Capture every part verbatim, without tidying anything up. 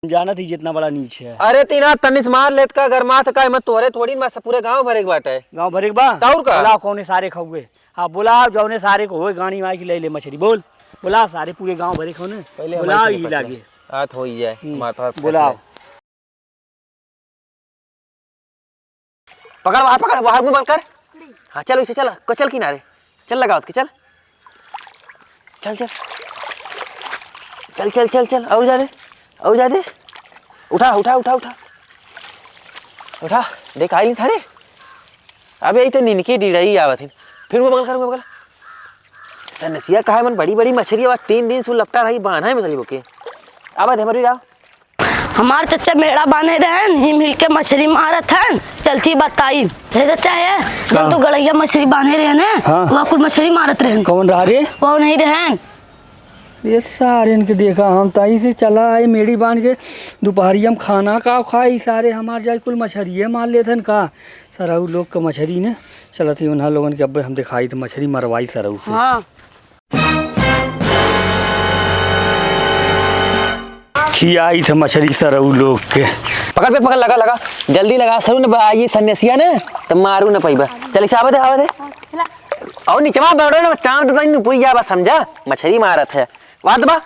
जानत ही जितना बड़ा नीच है। अरे तीना तनिस मार लेत का, गरमात का, मैं तोहरे थोड़ी, मैं सब पूरे गांव भरे के बाटे। गांव भरे के बा? तौर का? बोलाओ कौने सारे खउए। हाँ, बोलाओ जौने सारे को होए गाड़ी माई की ले ले मछरी। बोल, बोला सारे पूरे गांव भरे खौने। पहले बोलाओ हमारी ही तरफ लागे। आत हो ही जाए, हम्म, माथा फैसले। बोलाओ। पकड़, वहाँ पकड़, वहाँ मुँह बंद कर। हाँ, चल, वैसे चल, को चल किनारे। चल, लगाओ के, चल। चल, चल। चल, चल, चल, चल, और जा दे, और जा दे। उठा, उठा, उठा, उठा। उठा, देख, आइल सारे। अबे, ई तो निनके डिड़ई आवत हिन। फिर मुँह बगल कर, मुँह बगल। सन्नसिया कहा मन बड़ी, बड़ी मछरी आवा, तीन दिन से लपटा रही, बान्हा है मछली बोके। अब दे, मरी रहा। हमार चच्चा मेड़ा बान्हे रहन, हिम हिल के मछरी मारत हन, चलती बताई। हे चच्चा, हे, जब का? तू गड़ैया मछरी बान्हे रहन, हाँ। वह कुल मछरी मारत रहन। कौन रहा रे? वो नहीं रहन। ये सारे इनके देखा, हम ताई से चला आए मेड़ी बांध के, दोपहरिया में खाना का खाई, सारे हमार जाए कुल मछरिये मार लेत हन का? सरऊ लोग का मछरी ने चलत ही उन्हा लोगन के, अब हम दिखाई तो मछरी मरवाई सरऊ से। हाँ। खियाई थे मछरी सरऊ लोग के। पकड़ बे, पकड़, लगा, लगा, जल्दी लगा, सरऊ ने बा-, ये सन्नेसिया ने, त मारू न पइबा। चल, इसे आवे दे, आवे दे। और नीचे में बैठो ना, चांद तो नहीं पूरी जा, बस समझा, मछरी मारत है। बात बा,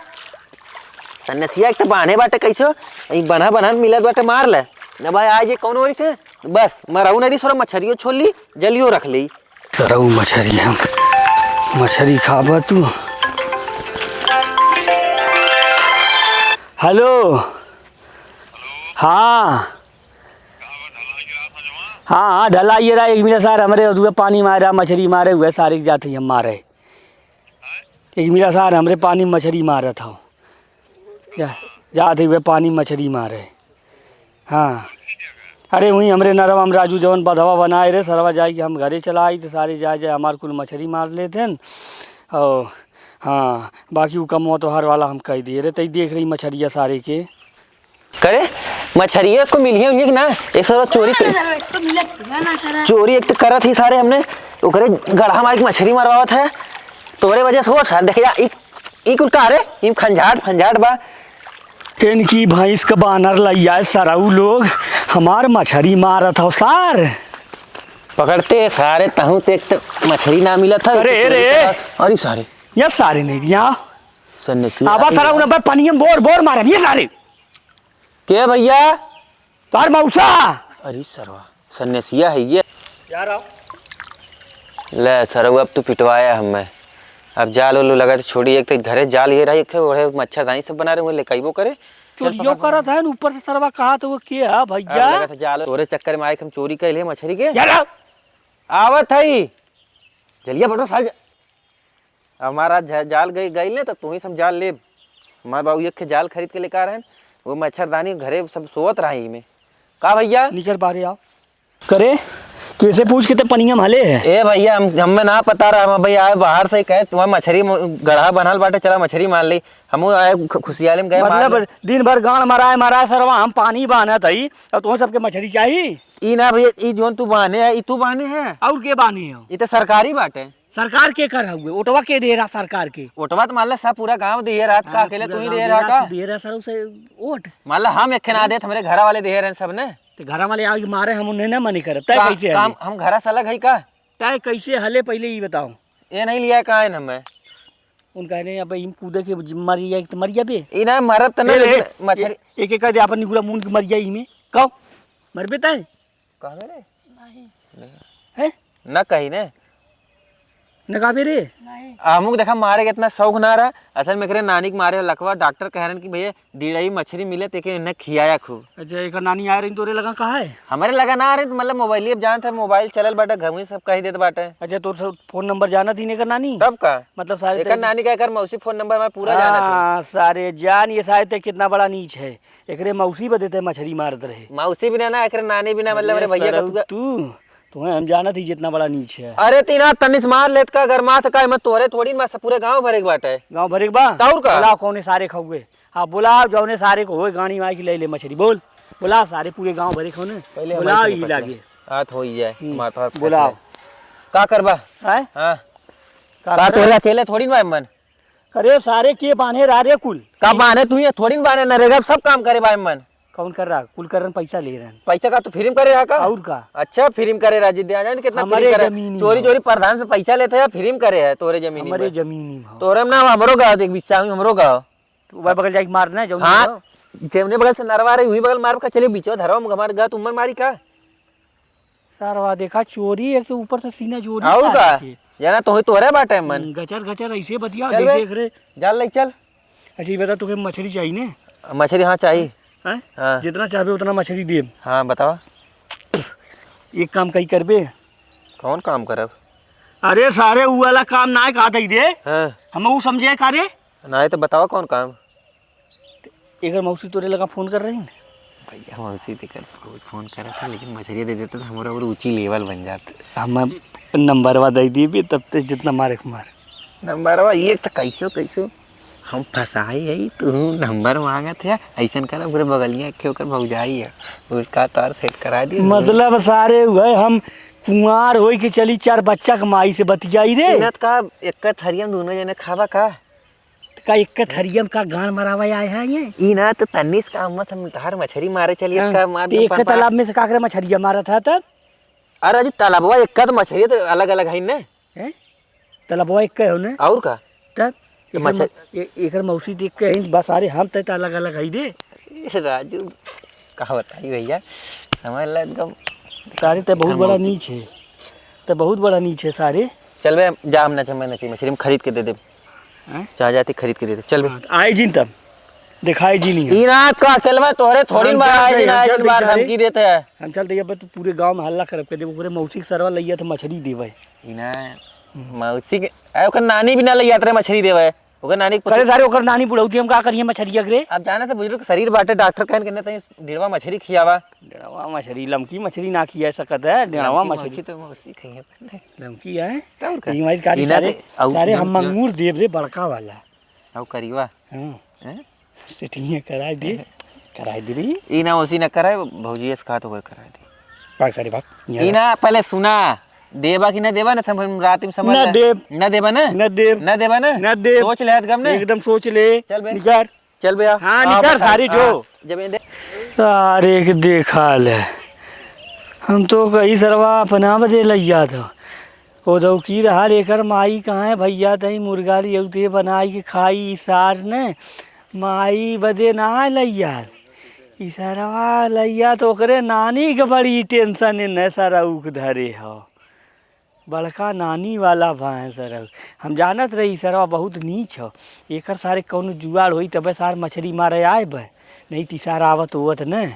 सन्नेसिया एक तो बान्हे बाटे कैसो, ई बन्हा, बन्हा मिलत बाटे, मार ले। न भाई, आज ये कौन ओरी से, बस, मरऊ नहीं, थोड़ा मछरियो छोड़ ली, जलियो रख ली। सरऊ मछरी हम, मछरी खाबा तू? हेलो, हाँ, हाँ, हाँ, ढलाइए रहा, एक मिनट सार, हमरे उधर पानी मारा, मछरी मारे हुए, सारे के जाते ही हम मारे। एक मिनट सार, हमरे पानी मछरी मारत हो। जा, जात हुए पानी मछरी मारे। हाँ। अरे, वहीं हमरे नरवा में राजू जवन बधवा बनाए रे, सरवा जाए कि हम घरे चला आई, तो सारे जाए, जाए हमार कुल मछरी मार लेते हैं। और हाँ, बाकी उ कमवा तोहार वाला हम कह दिए रे, तई देख रही मछरिया सारे के। करे, मछरिया को मिलिए उलिए कि ना? एक सौ चोरी के, ना, ना, ना, एक तो मिलत है ना, करा। चोरी एक तो करत ही सारे हमने, ओकरे गढ़ा में एक मछरी मरवावत है, तोहरे वजह से हो सर, देखे जा, ई, ई कुल का रे? ई खंजाट फंजाट बा। इनकी भैंस का बानर लैया है सरऊ लोग, हमार मछरी मारत हो सार। पकड़ते सारे, तहूँ ते एक तो मछरी ना मिलत है, अरे, तो अरे। अरे सारे। ये सारे नहीं दिया। सन्नेसी आबा आदमी सरऊ है। न बे पनिया में बोर बोर मारब, ये सारे। के भैया? तोहर मौसा। अरे सरवा, सन्नेसिया है ये। यार आओ। ले सरऊ, अब तू पिटवाया हमें। अब जाल उल लगा तो छोड़ी, एक तो घरे जाल ये रही, एक ठे ओढ़े मच्छरदानी सब बना रहे, वो लेकइबो करे। चल चोरियो पकड़। करत है न, ऊपर से सरवा कहा तो वो के है भैया? अब लगा था जाल, तोरे चक्कर में आए हम चोरी कर लिए मछरी के। यार आओ। आवत है। जलिया बटो साल। हमारा झ-, जाल गई, गई ने, तो तू ही सब जाल लेब। हमारे बाबू एक ठे जाल खरीद के लेकर आए हैं, वो मच्छरदानी घरे सब सोवत रहा ही में। का भैया? निकर बाहरे आओ। करे, कैसे पूछ के ते पनिया में हले है? ए भैया, हम, हमें ना पता रहा, हम भैया आए बाहर से ही कहे, तुम्हारा मछरी म-, गढ़ा बनल बाटे, चला मछरी मार ली। हमहू आए खु-, खुशियाली में गए, मार मतलब, ले। दिन भर गांड मराए, मराए सरवा, हम पानी बान्हत हई, और तुम सबके मछरी चाही? ई ना भैया, ई जोन तू बान्हे है, ई तू बान्हे है? और के बान्हे हो? ई तो सरकारी बाटे। सरकार के कर हुए? ओटवा के दे रहा सरकार के? ओटवा तो मान ले सब पूरा गांव दे रहा, का हाँ, अकेले पूरा तू ही गांव दे दे रहा रहा, का? तू दे रहा सर उसे ओट। मान ले हम एक ना देत, हमरे घर वाले दे रहे हैं सब ने। तो घर वाले आगे मारे, हम उन्हें ना मनी करब। तय का-, कैसे काम, हले? हम घर से अलग है का? तय कैसे हले पहले ये बताओ। ये नहीं लिया का है ना मैं? उनका ने अब इम कूदे के जिम मरी जाए तो मर जाबे। ई ना मरब त ना, ए, लेकिन ए, मछरी ए, एक एक कर दे अपन निगुरा मुन के मर जाए इमे। कहो, मरबे तय? कहबे रे? नहीं। हैं? ना कही ने। न कहबे रे? नहीं। हमू के देखा मारे के इतना शौक ना रहा। असल में एकरे नानी के मारे लकवा डॉक्टर कह रहे हैं कि भैया डीड़ई मछरी मिले, तेके इन्हें खियाया खूब। अच्छा, एकर नानी आ रही तोरे लगा, कहाँ है? हमारे लगा ना आ रही, तो मतलब मोबाइल, अब जानत है, मोबाइल चलल बाटे, घर में सब कह देत बाटे। अच्छा, तोर सब फोन नंबर जानत ही नहीं एकर नानी? तब का? मतलब सारे एकर ते- नानी का, एकर मौसी फोन नंबर मैं पूरा जानत हूँ। हाँ, सारे जान ये सारे ते कितना बड़ा नीच है। एकरे मौसी बदे ते मछरी मारत रहे। मौसी बिना ना, एकरे नानी बिना, मतलब, अरे अरे भैया का सरऊ तू का तू, तुम्हें हम जानत ही जितना बड़ा नीच है। अरे तीना तनिस मार लेत का, गरमात का, मैं तोहरे थोड़ी, मैं सब पूरे गांव भरे के बाटे। गांव भरे के बा? तौर का? बोलाओ कौने सारे खउए। हाँ, बोलाओ जौने सारे को होए गाड़ी माई की ले ले मछरी। बोल, बोला सारे पूरे गांव भरे खौने। पहले बोलाओ हमारी ही तरफ लागे। आत हो ही जाए, हम्म, माथा फैसले। बोलाओ। का करबा? हैं? हाँ। का का करे? तोहरे अकेले थोड़ी ना मन? करे सारे, के बान्हे रहा रे कुल? का बान्हे? तू ही थोड़ी न बान्हे, नरेगा सब काम करे बा एमन। कौन कर रहा? कुल कर रहन, पैसा ले रहन। पैसा का तू फ्री में करे रहा का? और का? अच्छा, फ्री में करे रहा जी, दे जाने कितना फ्री हमरे करे। जमीनी चोरी हो। चोरी प्रधान से पैसा लेते हैं, फ्री में करे है तोरे जमीनी हमरे में। जमीनी हो। तोरे में ना, हमरो गाँव देख, बिस्सा हुई हमरो गाँव। तू वह बगल जाके मार देना, जौन हाँ, गाँव। जेवने बगल से नरवा रही, वही बगल मार का चले, बीचो धरवा में हमारे गाँव, तुमन मारी का? सरवा देखा चोरी, एक तो ऊपर से सीना चोरी और का का? रखे। जाना तो होई तोहरे बाटे मन। हम्म, गचर गचर ऐसे बतिया, चल देख, बे। देख रे। जाल ले चल। अच्छा, ये बता, तुके मछली चाहिए ने? मछली, हाँ, चाहिए। हैं? हाँ। जितना चाहबे उतना मछली देब। हाँ, बतावा। एक काम कई करबे। कौन काम करब? अरे सारे, ऊ वाला काम ना कहा था रे। हाँ। हम ऊ समझे का रे? ना, तो बतावा कौन काम? एकर मौसी तोरे लगा फोन कर रही न? भैया, मौसी तो कर, बहुत फोन करत है, लेकिन मछरिया दे देते तो हमारा और ऊंची लेवल बन जात। हम नंबरवा दे दीबे, तब ते जितना मारे के मार। नंबरवा ये तो कैसो कैसो हम फंसाई है, तू नंबर मांगत है, ऐसन करा पूरे बगलिया के ओकर भौजाई है, उसका तार सेट करा दिए। मतलब सारे हुए हम कुंवार होई के चली चार बच्चा के माई से बतियाई रे। इनत का एक थरिया में दोनों जने खाबा का? त का एक थरिया में का गान मरावे आए हैं ये? ई ना तो तन्नीस का मत हम तहार मछरी मारे चलिए हाँ, का मार तो एक पा-, पा-, तालाब में से का करे मछरिया मारत है तब? अरे राजू, तालाबवा एक का तो मछरी तो अलग-अलग है ने। हैं? तालाबवा एक का हो ने? और का? तब? तो एकर मछर- म-, ए-, एकर मौसी देख के हैं, बस सारे हम तय तो अलग-अलग है रे। ए राजू, का बताई भैया, समझ ला एकदम। सारे तो बहुत बड़ा मौसी। नीच है, तो बहुत बड़ा नीच है सारे। चल बे, जा हम ना, मैं ना चाहिए मछरी, हम खरीद के दे दे। हैं? चाहे जाती खरीद के दे दे, चल बे। हाँ, तो आए जिन तब, दिखाए जी नहीं है। ई ना का अकेलवा तोहरे थोड़ी हम मार चल आए रहे जिन, हैं, आए चल जिन मार दिखा रहे। धमकी देते हैं। हम चलते अब तू पूरे गांव में हल्ला करब के देबो, ओकरे मौसी के सरवा लइया तो मछरी देवे। ई ना, हम्म। मौसी के, अरे ओकर नानी भी ना लइया तेरे मछरी देवे। ओकर नानी के करे पुतु- सारे ओकर नानी बुढ़ौती हम का करिए मछरिया के रे? अब जाना तो बुजुर्ग शरीर बाटे, डॉक्टर कहन के ना तनी डेढ़वा मछरी खियावा। डेढ़वा मछरी, लमकी मछरी ना खिया सकत है, डेढ़वा लमकी मछरी। मछली तो मौसी खइहे। लमकी है? तब का? ई मारी कारी ई ना सारे, दे, अउ सारे हम जो, जो मंगूर देब रे बड़का वाला। अउ करिवा? हाँ। हैं? सेटिंग कराए दे, हैं? कराए दे रे। ई ना ओसी ना कराए, भौजी से कहा तो कोई कराए दे। भाग सारे भाग। ई ना, पहले सुना, देबा कि ना देबा ना, हम रात में समझ ना ले। देब। ना देबा ना? ना देब। ना देबा ना? ना देब। सोच ले हत गम ने। एकदम सोच ले। चल बे। निकर। चल बे, आ। हाँ, आ, निकर बता। सारी जो। आ, जब ये दे- सारे के देखा ले। हम तो कही सरवा अपना बदे लइया था। ओ दौकी रहा लेकर माई कहाँ है भैया, तई मुर्गा लियौते बनाई के खाई ई सार ने। माई बदे ना लइया। ई सरवा लइया तो ओकरे नानी के बड़ी टेंशन है, न सरऊ के धरे हो। बड़का नानी वाला भैंस रहो। हम जानत रही, ई सरवा बहुत नीच हो। एकर सारे कौनो जुगाड़ होई, तबे सार मछरी मारे आए बे। नहीं, ती सार आवत होवत न।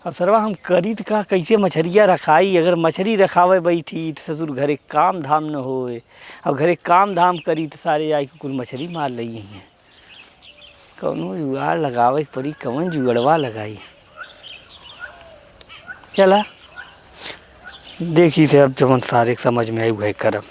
अब सरवा हम करी त का, कैसे मछरिया रखाई? अगर मछरी रखावे बैठी, त ससुर घरे काम धाम न होए। अब घरे काम धाम करी, त सारे आए के कुल मछरी मार लई हैं। कौनो जुगाड़ लगावे के पड़ी, कौन जुगड़वा लगाई? चला, देखी से अब जवन सारे के समझ में आई, उहे करब।